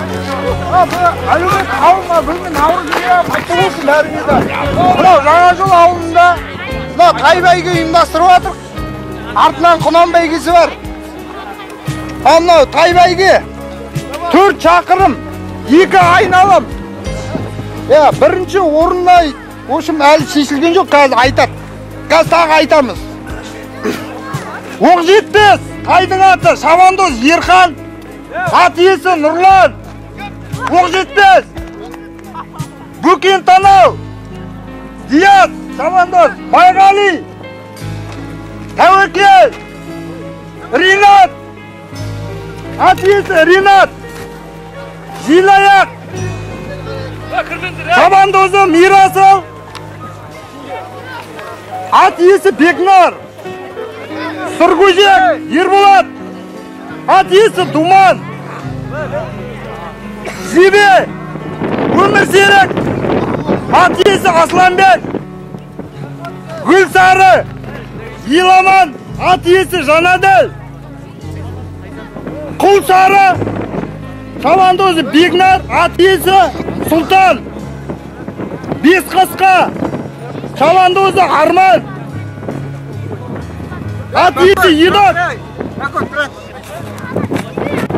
Әлеумет ауылына бүгінгі наурыз мейрамы құтты болсын бәріңізді. Мынау Жаңа жол ауылында мынау тай бәйге ұйымдастырып жатыр. Артынан құнан бәйгесі бар. Ал мынау тай бәйге 4 шақырым, 2 айналым. Иә, бірінші орынна, в общем, әлі шешілген жоқ, қазір айтады. Қазір тағы айтамыз. Оқжетпес тайдың аты шабандоз Ерхан, ат иесі Нұрлан. Оқжетпес Бөкен Танау, Диас шабандоз Байғали, Тәуекел, Ринат, ат иесі Ринат, Желаяқ шабандозы Мирасыл, ат иесі Бекнар, Сыргөжек Ерболат, ат иесі Думан, Жебе Өмірсерік, ат иесі Асланбек, Гүлсары Еламан, ат иесі Жанаділ, Құлсары шабандозы Бекнар, ат иесі Сұлтан, Бесқасқа шабандозы Арман, ат иесі Едок,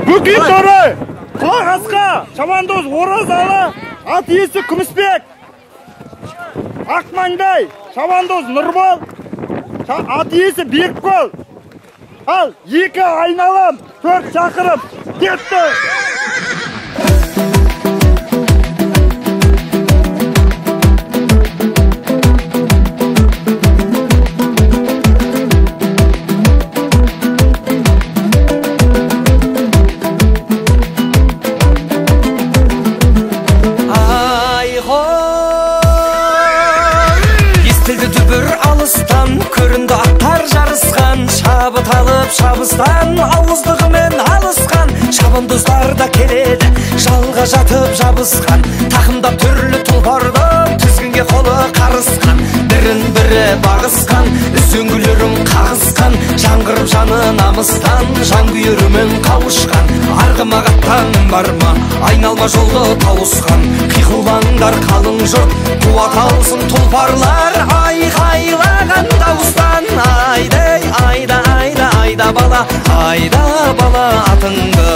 Бөкен Торы Құлақасқа шабандоз Оразалы, ат иесі Күмісбек, Ақмаңдай шабандоз Нұрбол, ат иесі Берікбол. Ал 2 айналым, 4 шақырым кетті. Көрінді аттар жарысқан, шабыт алып шабыстан, ауыздығымен алысқан шабандоздар да келеді, жалға жатып жабысқан, тақымдап түрлі тұлпарды, тізгінге қолы қарысқан, бірін бірі бағысқан, үзеңгілерін қағысқан, жаңғырып жаны намыстан, жанкүйерімен қауышқан. Арғымақ аттан бар ма, айналма жолды тауысқан, қиқулаңдар қалың жұрт, қуат алсын тұлпарлар, айқайлаған дауыстан. Айдай, айда, айда, айда бала, айда бала атыңды.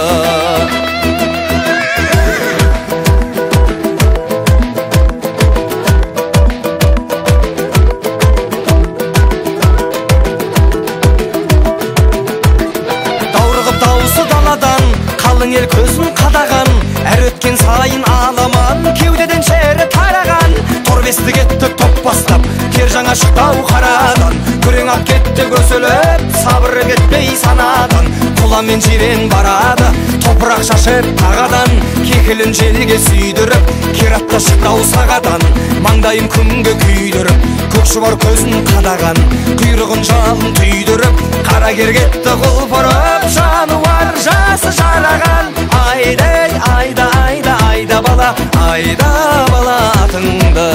Даурығып дауысы даладан, қалың ел көзін қадаған, әр өткен сайын аламан, кеудеден шері тараған. Торбесті кетті топ бастап, кер жаңа шықтау қарадан, күрең ат кетті көсіліп, сабыры кетпей санадан. Құла мен жирен барады, топырақ шашып тағадан, кекілін желге сүйдіріп, кер атты шықтау сағадан. Маңдайын күнге күйдіріп, көк шұбар көзін қадаған, құйрығын жалын түйдіріп, қара кер кетті құлпырып, жануар жасы жараған. Айдай, айда, айда, айда бала, айда бала атыңды.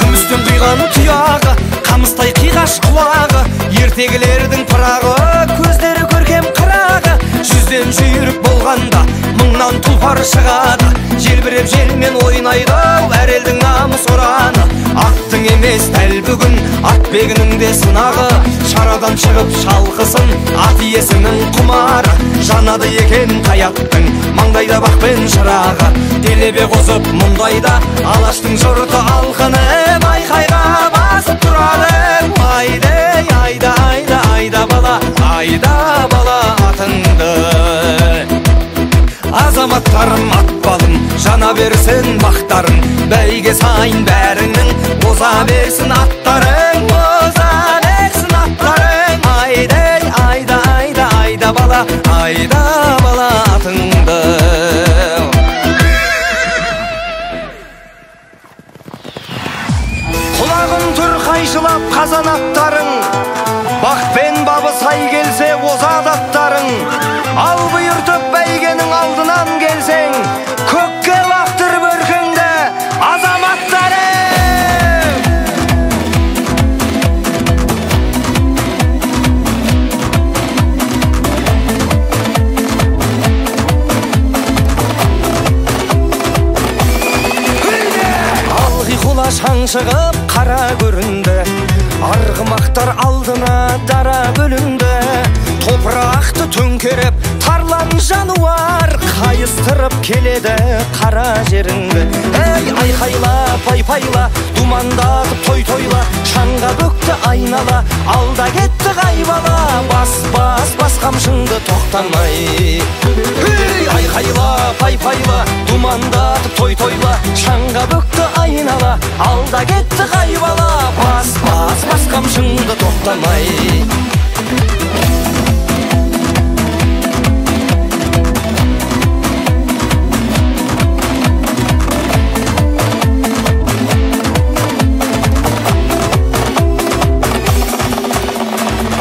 Күмістен құйған тұяғы, қамыстай қиғаш құлағы, ертегілердің пырағы, көздері көркем қырағы. Жүзден жүйрік болғанда мыңнан тұлпар шығады, желбіреп желмен ойнайды әр елдің намыс ұраны. Аттың емес дәл бүгін атбегінің де сынағы, шарадан шығып шалқысын ат иесінің құмары. Жанады екен қаяттың маңдайда бақ пен шырағы, делебе қозып мұндайда алаштың жұрты алқынып, айқайға басып тұрады. Айдай, айда, айда, айда бала, айда бала атыңды. Азаматтарым атпалым, жана берсін бақтарың, бәйге сайын бәріңнің оза берсін аттарың, оза берсін аттарың. Айдай, айда, айда, айда бала, айда бала атыңды. Құлағын түр қайшылап қазан аттарың, бақ пен бабы сай келсе озат аттарың. шаң шығып қара көрінді. Арғымақтар алдына дара бөлінді. Топырақты төңкеріп тарлан жануар қайыстырып келеді қара жеріңді. Ей, айқайла, пай-пайла, думандатып той тойла, шаңға бөкті айнала, алда кетті қайбала, бас, бас, бас қамшыңды тоқтамай. Ей, айқайла, пай-пайла, думандатып той тойла, шаңға бөкті айнала, алда кетті қайбала, бас, бас, бас қамшыңды тоқтамай.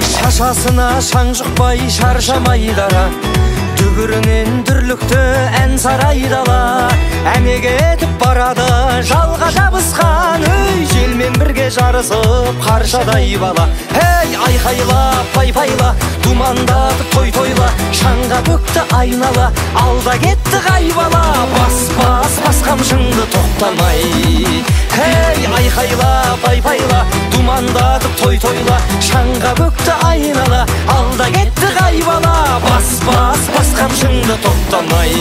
Шашасына шаң жұқпай шаршамай дара, дүбірінен дүрлікті ән сарай дала. Әне кетіп барады жалға жабысқан, өй, желмен бірге жарысып қаршадай бала. Ей, айқайла, пай-пайла, думандатып той тойла, шаңға бөкті айнала, алда кетті қайбала, бас, бас, бас қамшыңды тоқтамай. Ей, айқайла, пай-пайла, думандатып той тойла, шаңға бөкті айнала, алда кетті қайбала, бас, бас, бас қамшыңды тоқтамай.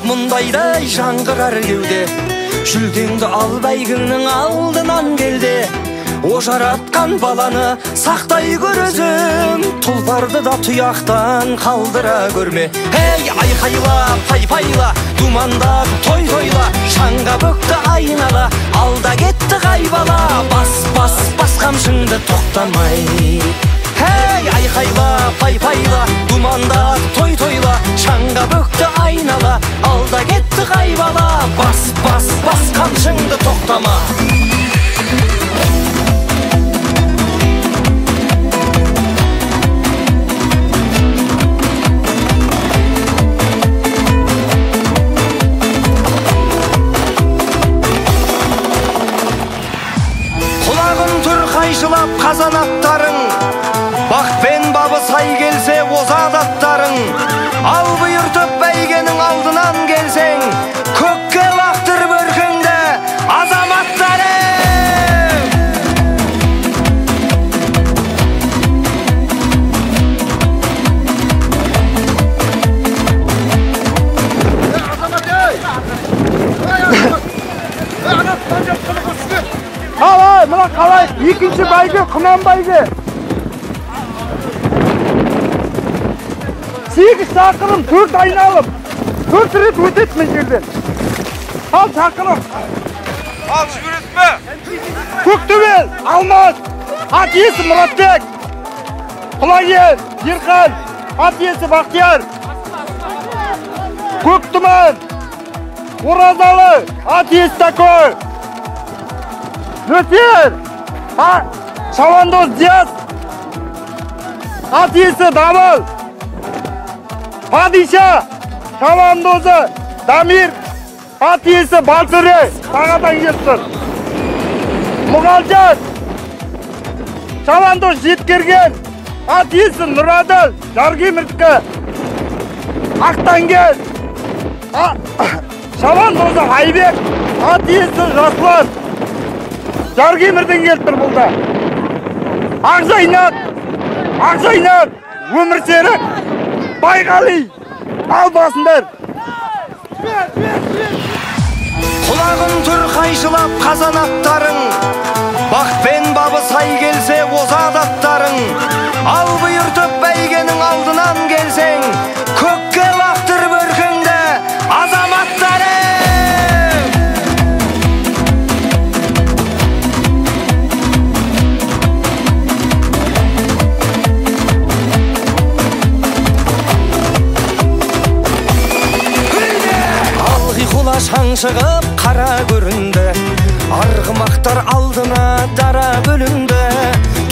Мұндайдай жаңғырар кеуде, жүлдеңді ал бәйгіңнің алдынан келде. О жаратқан баланы сақтай көр өзің, тұлпарды да тұяқтан қалдыра көрме. Ей, айқайла, пай-пайла, думандатып той тойла, шаңға бөкті айнала, алда кетті қайбала, бас, бас, бас қамшыңды тоқтамай. Ей, айқайла, пай-пайла, думандатып той тойла, шаңға бөкті айнала, алда кетті қайбала, бас, бас, бас қамшыңды тоқтама. Құлағын түр қайшылап қазан аттарың, бақ пен бабы сай келсе озат аттарың. Ал бұйыртып бәйгенің алдынан келсең, көкке лақтырып өркіңді азаматтарым. Қалай, мына қалай, екінші бәйге, құнан бәйге. 8 шақырым, 4 айналып, 4 рет өтеді мына жерден. Ал шақырым. Ал жібересіз бе? Көктөбел, Алмаз, ат иесі Мұратбек, Құлагер, Ерхан, ат иесі Бақтияр, Көктұман, Оразалы, ат иесі Такой, Нөсер, шабандоз Диас, ат иесі Дабыл, Падиша, шабандозы Дамир, ат иесі Балтөре, тағадан келіп тұр. Мұғалжан, шабандоз Жеткерген, ат иесі Нұраділ, Жаргемірдікі. Ақтангел, шабандозы Айбек, ат иесі Жасұлан, Жаргемірден келіп тұр бұл да. Ақжайнақ, Ақжайнақ, Өмірсерік, Байғали, ал басындар. Құлағын түр қайшылап қазан аттарың, бақ пен бабы сай келсе озат аттарың. Ал бұйыртып бәйгенің алдынан келсең, көкке лақтырып өркіңді азаматтарым. Шаң шығып қара көрінді, Арғымақтар алдына дара бөлінді,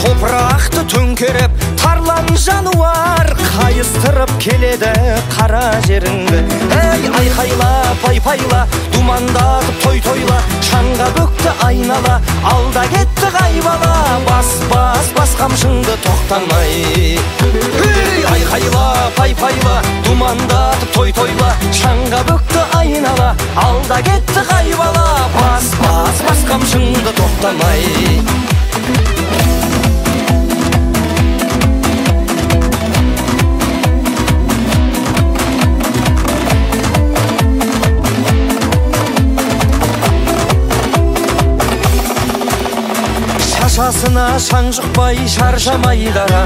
топырақты төңкеріп тарлан жануар қайыстырып келеді қара жеріңді. Ей, айқайла, пайпайла, думандатып той тойла, шаңға бөкті айнала, алда кетті қайбала, бас, бас, бас қамшыңды тоқтамай. Ей, айқайла, пайпайла, думандатып той тойла, шаңға бөкті айнала, алда кетті қайбала, бас, бас, бас қамшыңды тоқтамай. Шашасына шаң жұқпай шаршамай дара,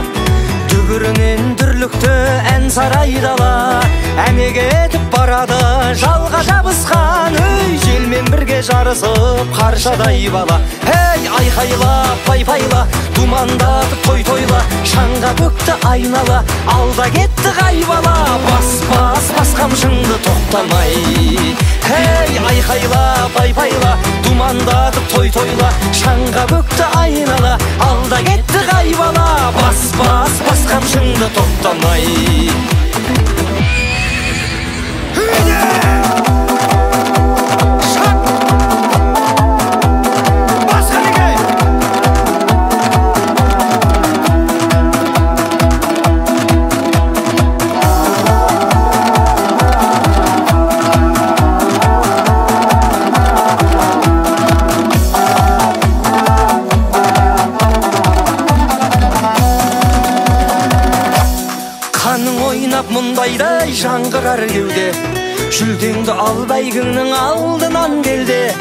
дүбірінен дүрлікті ән сарай дала. Әмек етіп барады жалға жабысқан, өй, желмен бірге жарысып қаршадай бала. Ей, айқайла, пайпайла, думандатып той тойла, шаңға бөкті айнала, алда кетті қайбала, бас, бас, бас қамшыңды тоқтамай. Ей, айқайла, пайпайла, думандатып той тойла, шаңға бөкті айнала, алда кетті қайбала, бас, бас, бас қамшыңды тоқтамай. Мұндайдай жаңғырар кеуде, жүлдеңді ал бәйгіңнің алдынан келде.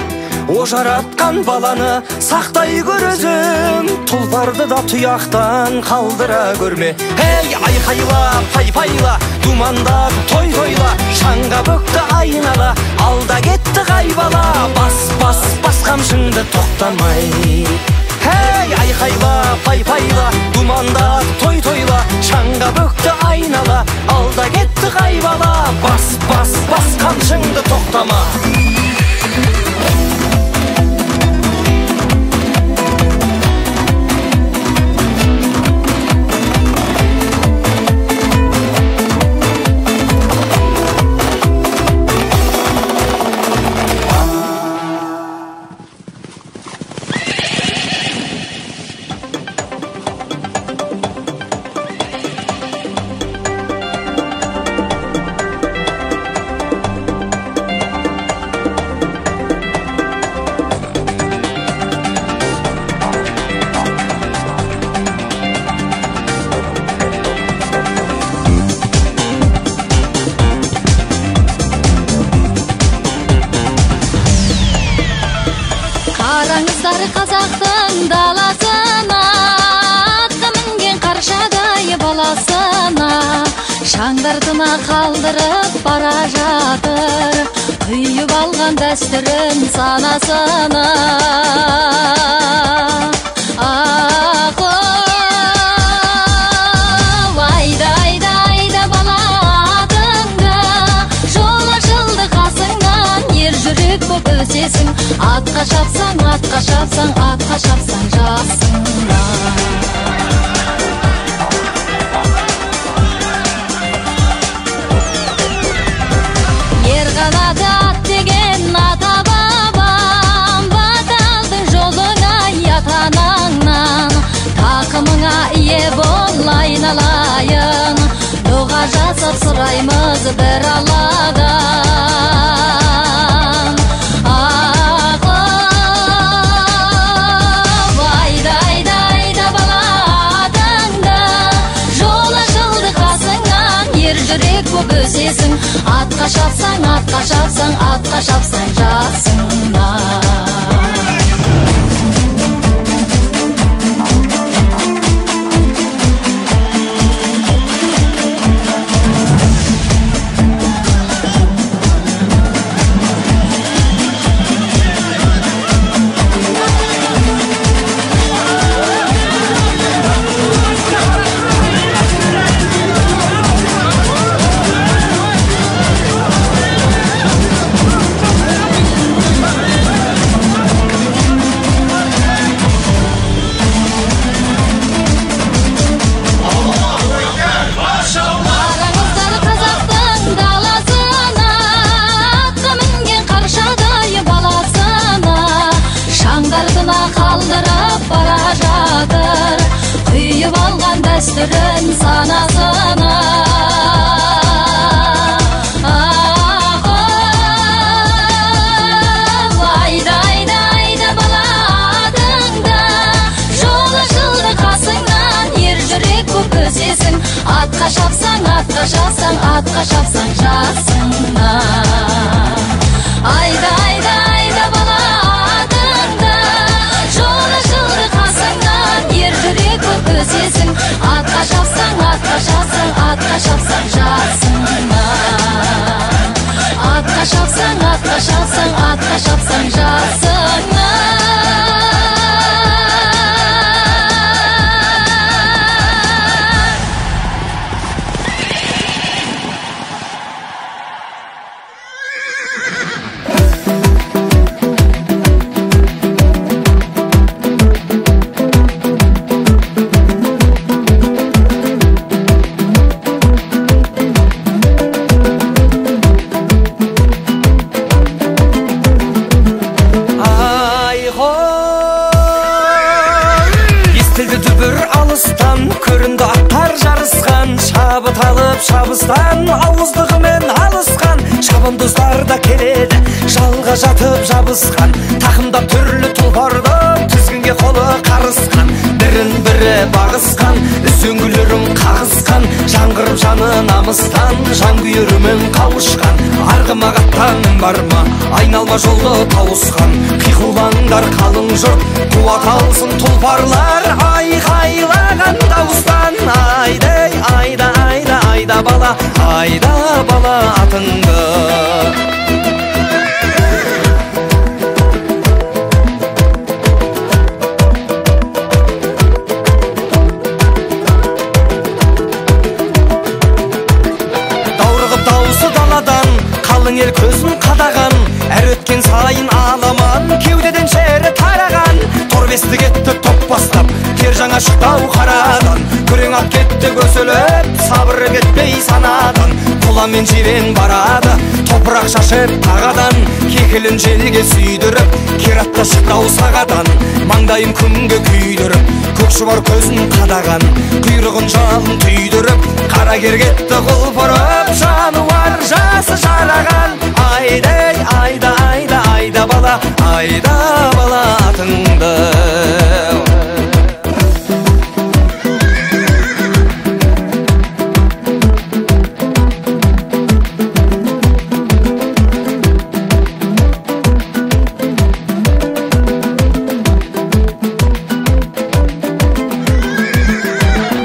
О жаратқан баланы сақтай көр өзің, тұлпарды да тұяқтан қалдыра көрме. Ей, айқайла, пайпайла, думандатып той тойла, шаңға бөкті айнала, алда кетті қайбала, бас, бас, бас қамшыңды тоқтамай. Ей, айқайла, пайпайла, думандатып той тойла, шаңға бөкті айнала, алда кетті қайбала, бас, бас, бас қамшыңды тоқтама. Қараңыздар қазақтың даласына, атқа мінген қаршадай баласына, шаңдартына қалдырып бара жатыр, құйып алған дәстүрін санасына. Ақ-оу, айда, айда, айда бала атыңды, жол ашылды қасыңнан, ер жүрек боп өсесің, атқа шапсаң, атқа шапсаң, атқа шапсаң жасыңнан. Ер қанаты ат деген ата бабам, бата алдың жолыңа ата-анаңнан, тақымыңа ие бол айналайын, дұға жасап сұраймыз бір Алладан. Жүрек боп өсесің, атқа шапсаң, атқа шапсаң, атқа шапсаң жасыңнан. дәстүрін санасына. Айда, айда, айда бала атыңды, жол ашылды қасыңнан, ер жүрек боп өсесің. Атқа шапсаң, атқа шапсаң, атқа шапсаң жасыңнан. Айда, айда, айда бала атыңды, жол ашылды қасыңнан, ер жүрек боп өсесің. Атқа шапсаң, атқа шапсаң, атқа шапсаң жасыңнан. Атқа шапсаң, атқа шапсаң, атқа шапсаң жасыңнан. Көрінді аттар жарысқан, шабыт алып шабыстан, ауыздығымен алысқан. Шабандоздар да келеді, жалға жатып жабысқан. Тақымдап түрлі тұлпарды, тізгінге қолы қарысқан. Бірін бірі бағысқан, үзеңгілерін қағысқан. Жаңғырып жаны намыстан, жанкүйерімен қауышқан. Арғымақ аттан бар ма, айналма жолды тауысқан. Қиқулаңдар қалың жұрт, қуат алсын тұлпарлар. Айқайлаған дауыстан, айдай, айда, айда, айда бала, айда бала атыңды. Даурығып дауысы даладан, қалың ел көзін қадаған. Әр өткен сайын аламан, кеудеден шері тараған. Торбесті кетті топ бастап, тер жаңа шықты ау қарадан. Күрең ат кетті көсіліп, сабыр кетпей санадан. Құла мен жирен барады, топырақ шашып тағадан. Кекілін желге сүйдіріп, кер атты шықты ау сағадан. Маңдайын күнге күйдіріп, көк шұбар көзін қадаған. Құйрығын жалын түйдіріп, қара кер кетті құлпырып. Жануар жасы жараған, айдай, айда, айда, айда бала, айда бала атыңды.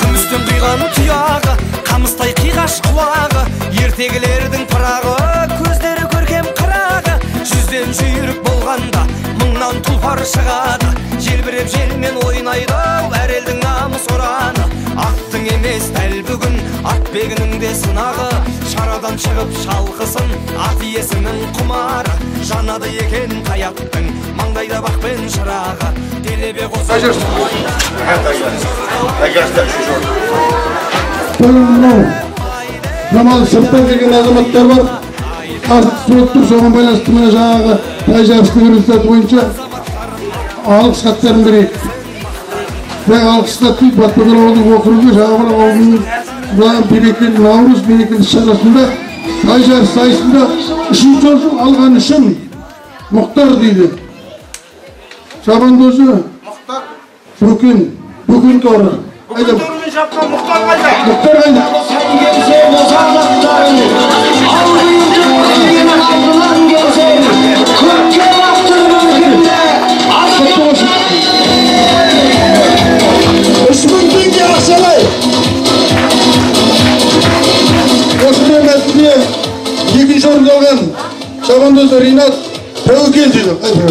Күмістен құйған тұяғы, қамыстай қиғаш құлағы, ертегілердің пырағы, көздері көркем қырағы. Жүзден жүйрік болғанда мыңнан тұлпар шығады. Желбіреп желмен ойнайды әр елдің намыс ұраны. Аттың емес дәл бүгін атбегінің де сынағы. Шарадан шығып шалқысын ат иесінің құмары. Жанады екен қай аттың маңдайда бақ пен шырағы. Делебе қосып Жамал сырттан келген азаматтар бар. Артық болып тұр, соған байланысты мына жаңағы тай жарыстың результаты бойынша алғыс хаттарын берейік. Бірақ алғыс хат дейді, Батпағыр ауылдық округі Жаңабұлақ ауылының берекелі наурыз мерекелі шарасында тай жарыс сайысында үшінші орын алған үшін Мұхтар дейді. Шабандозы Бөкен, Бөкен торы. Қайда? Мұхтар қайда? Мұхтар қайда? Құтты болсын. 3000 теңге ақшалай. Осымен мәсіне екінші орын алған шабандозы Ринат Тәуекел дейді. Қанша?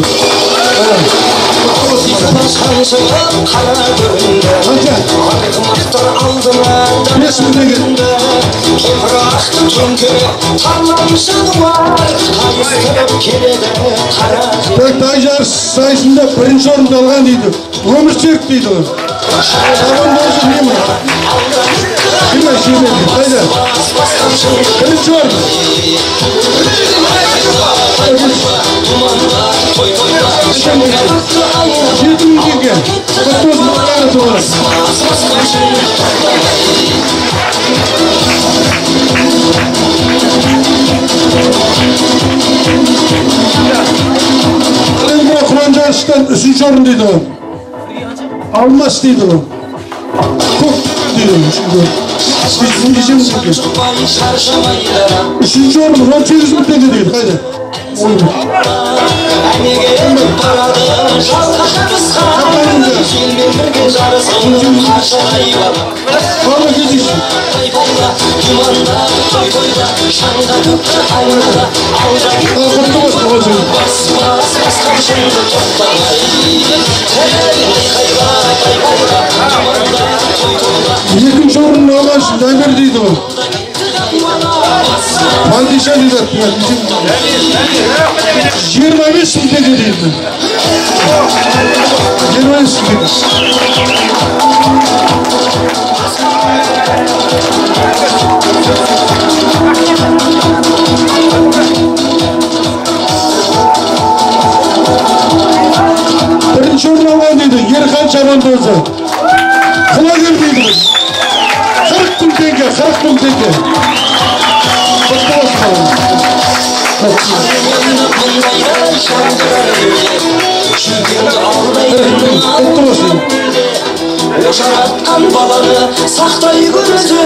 5000 теңге. Так, тай жарыс сайысында бірінші орынды алған дейді. Өмірсерік дейді. Шабандозы не ма? Кім шебер? Қайда? Бірінші орын. 7 мың теңге. Құтты болсын, қайрат болсын. Енді мына Құран жарыстан 3-ші орын дейді ғой. Алмас дейді ғой. Көк дейді ғой, 3-ші орын. 3-ші орын 18 мың теңге дейді, қайда? Екінші орын алған Дамир дейді ғой. Падиша дейді. 25 мың теңге дейді. 25 мың теңге. Бірінші орын алған дейді Ерхан Шабандозы. Құлагер дейді. 40 мың теңге, 40 мың теңге. Құтты болсын. Құтты болсын. Ошаратқан баланы сақтай көрді.